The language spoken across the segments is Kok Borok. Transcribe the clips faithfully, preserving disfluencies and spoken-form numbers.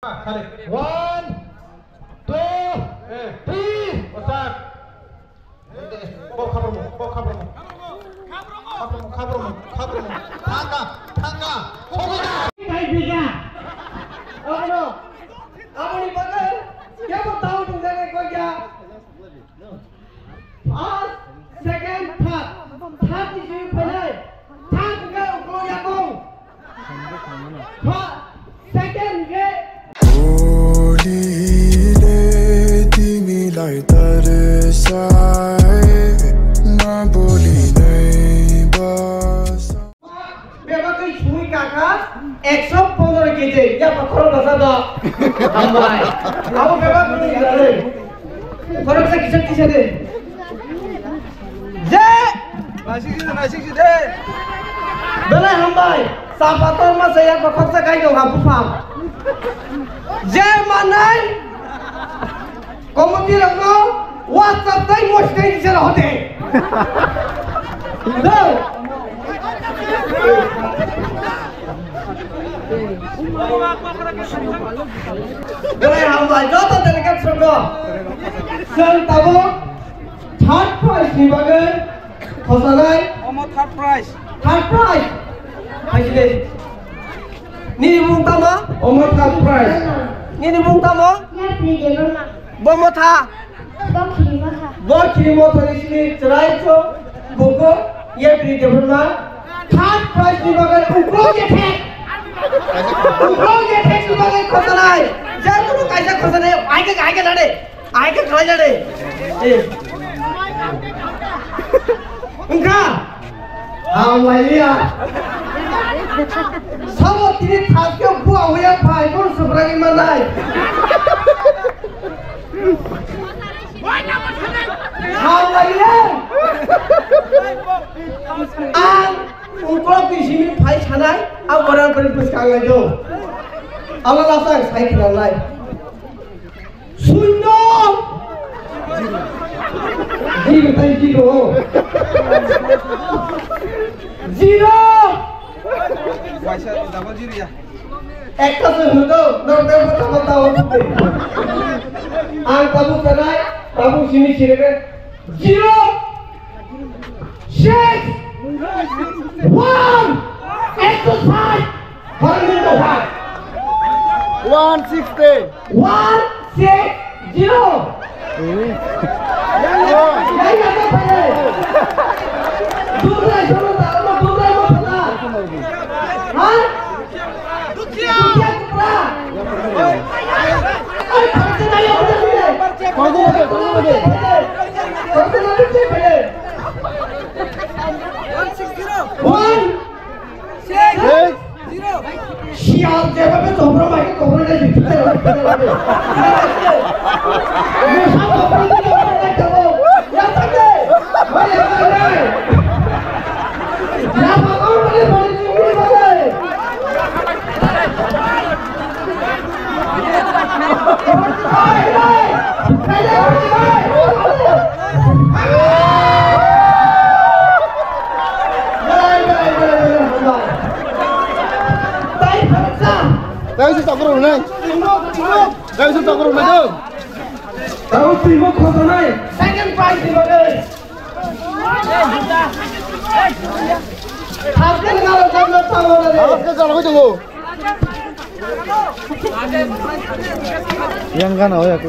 One, two, three. Kok khabrumung, kok khabrumung. Khabrumung, khabrumung, khabrumung. Thangka, thangka. Sogwi da. Kai biga. Abono, aboni bagwi kebo tau tongjaknai kok ya. First, second, third. Third ni simi phainai. Third hwnkhe uklo yakung. First, second hwnkhe. Holy le timi lai tarsai, ma boli nai basa. Bebak twi sui kaka ekso pondro keji, ya pa khorok basa do. Hambai. Abo bebak twi jare. Khorok sa kisa kisa de. Je. Naisik si, naisik si de. Belai hambai. Sapator ma saya ko khorok sa kai dong ha bupha. Je manai. Committee rokno WhatsApp tai mostai ni sero hote. Dau. Belai hambai joto delegate rokno. Chwng tabuk third prize ni bagwi khosanai. Omo third prize. Third prize. Phaiside. Nini mung tamo? Omo third prize. Nini mung tamo? Yapri Debbarma. Bo motha? Bo Khiri motha. Bo Khiri motha ni sini chwrai cho buko Yapri Debbarma. Third prize ni bagwi uklok jethek. Uklok jethek ni bagwi khosanai. Jai kunu kaisa khosanai. Aike, aike nade. Ai khe khlai jare. Eh. Wngkha? Hamlaiya. Sabo tini thaskhe bua huya phai, bono swprak wngma nai. Hamlaiya. Ang uklok ni simi phai sanai, ang boran boran bwskang lai do. Ang lasa sai khna lai. Shunyo! Zero tai zero. Zero! Waisa double zero ya. Ekta se hwno, norok tei bo tamo tamo tute. Ang tabuk tanai, tabuk simi sirege. Zero! Six! One! Exercise! One sixty! One six zero! One! Six! Siyal jebabe tobra bai tobra nai di. Musa tobra nai tobra nai tabo. Ya tade. Bai ya tade. Ya ba ko mane bari ni ni bari. Bai bai. Bai bai. Tei se takro rwnai. Tei se takro rwnai do. Tamo timo khosanai. Second prize ni bagwi. Haske ngalo jamno tamo na de. Haske jalo tongo. Yang gana hoya ko.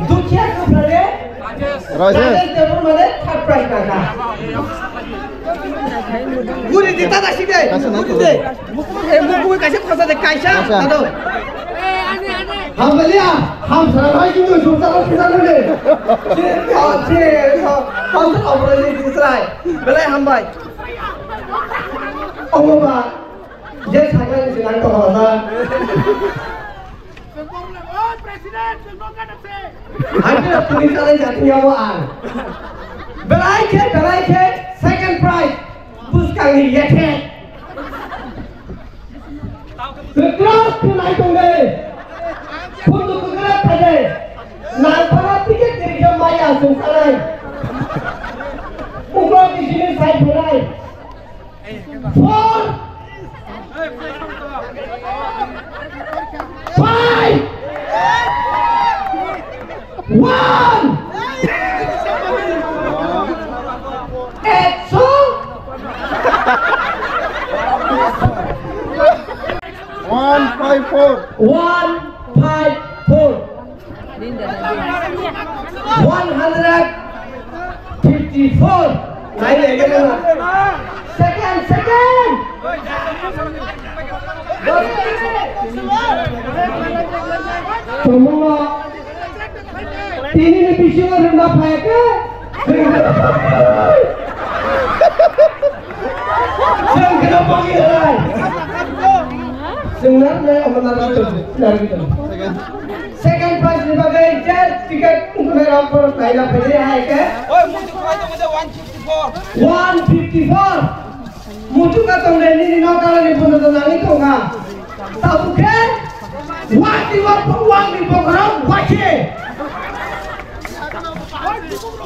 Dukhiya ko phare. Rajesh. Rajesh Debbarma le third prize nangkha. Guri di tada side. Kaisa nangkha. Guri di. Mukmuk, eh, mukmuk kaisa khosa de kaisa. Kaisa. Tado. Hamdalia, hamsara bai kintu sumsara sumsara de. Che, che, hamsara operation sumsara. Belai hambai. Omo ba, je sakla ni sinang to hosa. Hai khe tini salai jatni abo ang. Belai khe, belai khe second prize. Bwskangni yethe. Kwkrak khe nai tong de. Photo kwkrak khe de. Nangphara ticket tirikhe maya sung sanai. Uklok ni simi sai phurai. Four. One five four. One hundred fifty-four. Nai, nai, nai, nai. Second, second. Tongmung no. Tini ni bisingo rwna phai khe. Chwng khe no bagi hai. Chwng na nai omo na rwna. Second prize ni bagwi je ticket wngkha rok borok naina phai hai khe. Oi, muitu khai tongo de one fifty-four. One fifty-four. Muitu ka tong de nini nok dala ni bono to nangwi tongkha. Tabuk khe wak ni wak wak ni bokhorok waikhe.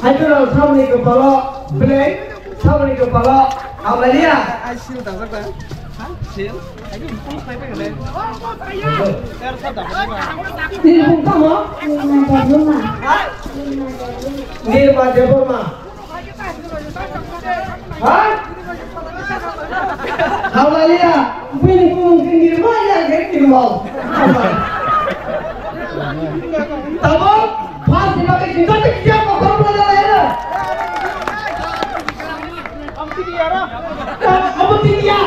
Hai to rok saboni kopalo belai, saboni kopalo hamlailiya. Ai, sil dajak da. Sil. Nini bung tamo? Nirma Debbarma. Nirma Debbarma. Ha? Hamlailiya, bini bumung khe Nirma ya khe Nirmal. Tamo, first ni bagwi sing joto kisa kokhorok lai lai na. Tamo, omo tini ya.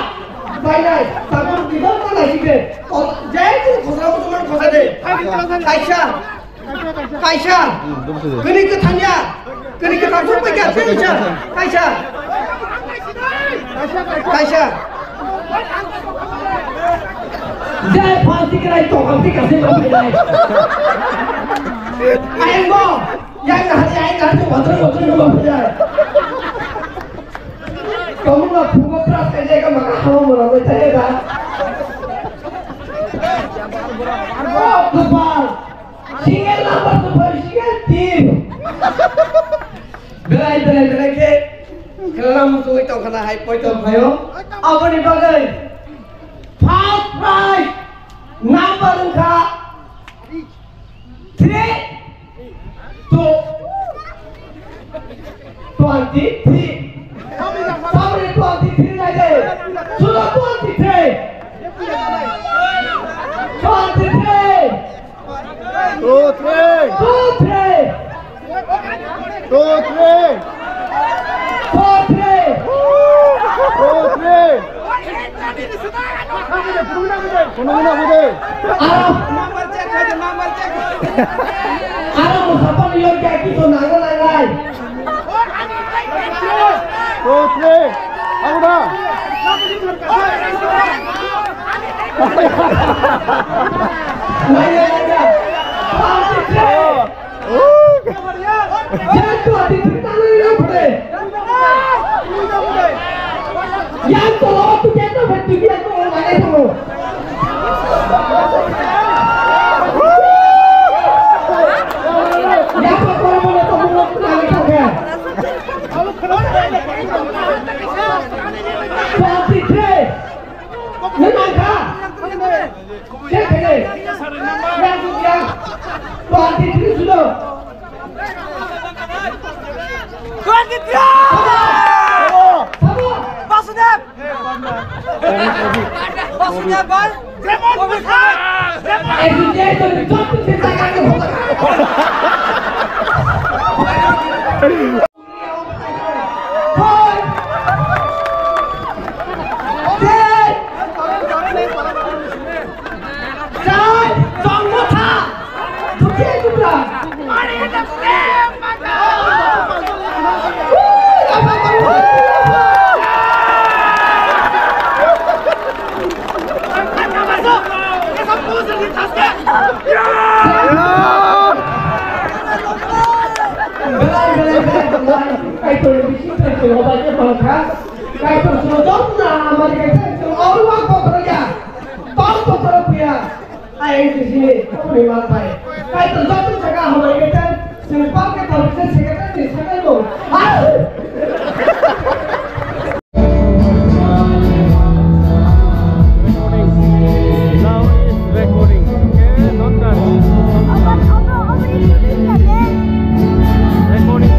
Bai nai, tamo ni joto lai sing de. O, jai tu khosra musulman khosa de. Kaisa. Kaisa. Kini kwthang ya. Kini kwthang sung pai kha, kaisa. Kaisa. Kaisa. Jai phansi krai to, phansi kasi ma pai dai. Ayang bo. Yang na hari, yang na hari, water, water, ma pai dai. Kamu na phungo pras kai jai ka maka hawa mura bai thai da. Oh, kapal. Single number to five, single team. Belai, belai, belai khe khela muchungwi tongkhana hai poito phaio. Aboni bagwi first prize number wngkha three, two, twenty-three. Sabri twenty-three nai de. Sulo twenty-three. Twenty-three. Two, three. Two, three. Two, three. Four, three. Two, three. Kuno, kuno, kuno. Aro. Aro, musafar ni yorke aki to nangna nangnai. Two, three. Aguda. Nangya, nangya. Yang tu ati kita ni yang boleh. Yang tu lo tu kita bertujuan tu orang lain tu. Yang tu orang mana tu orang lain tu kan. Twenty-three. Nang kha. Twenty-three sudo. Twenty-three. Basudev. Basudev bhai. Belai, belai, belai, belai. Kaitor ni bising kaitor ni obai khe tong kha. Kaitor sino jotna amari kaitor sino oruak bokhorok ya. Tong bokhorok ya. Ai, ang sini, kaitor ni mal pai. Kaitor jotna jaga amari kaitor sino pal kaitor sino secretary ni secretary bo. Ah! Now is recording. Okay, not done. Recording.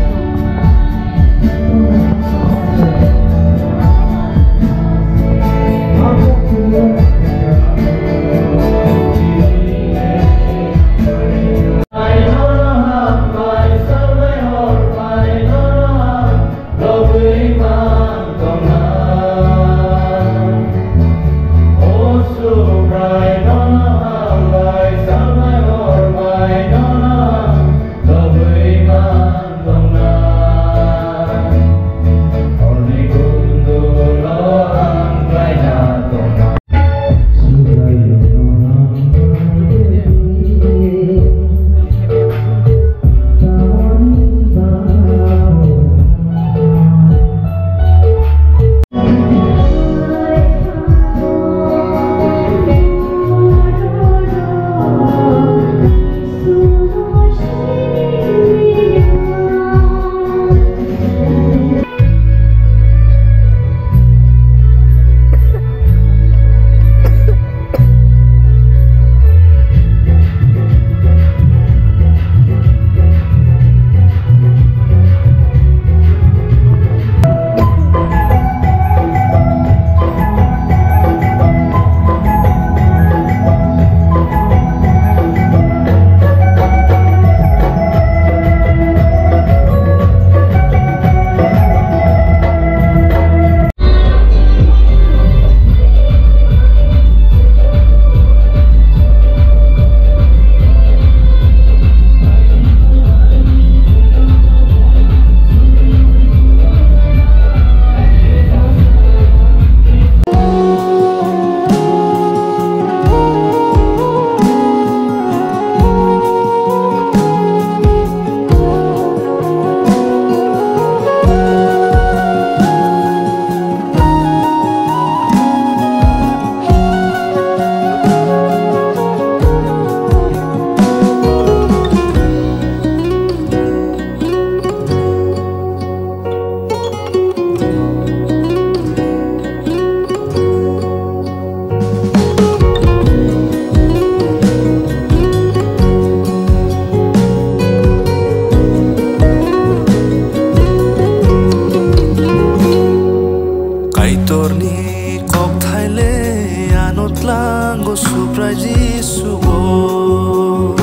Subrai Jisu o.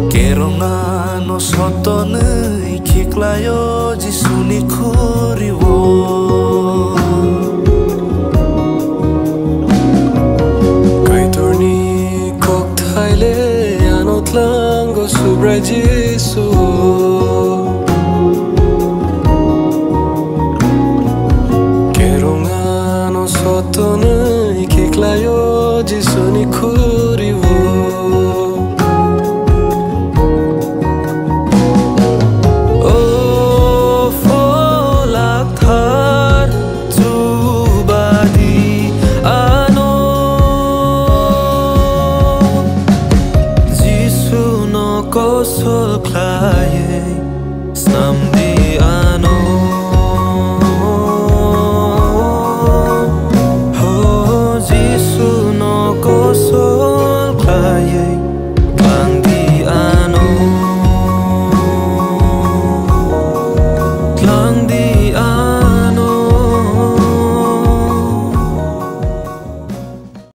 Kerongna no sotonwi khiklaio Jisuni khuri o. Kaitorni kokthai le ano tlango Subrai Jisu o.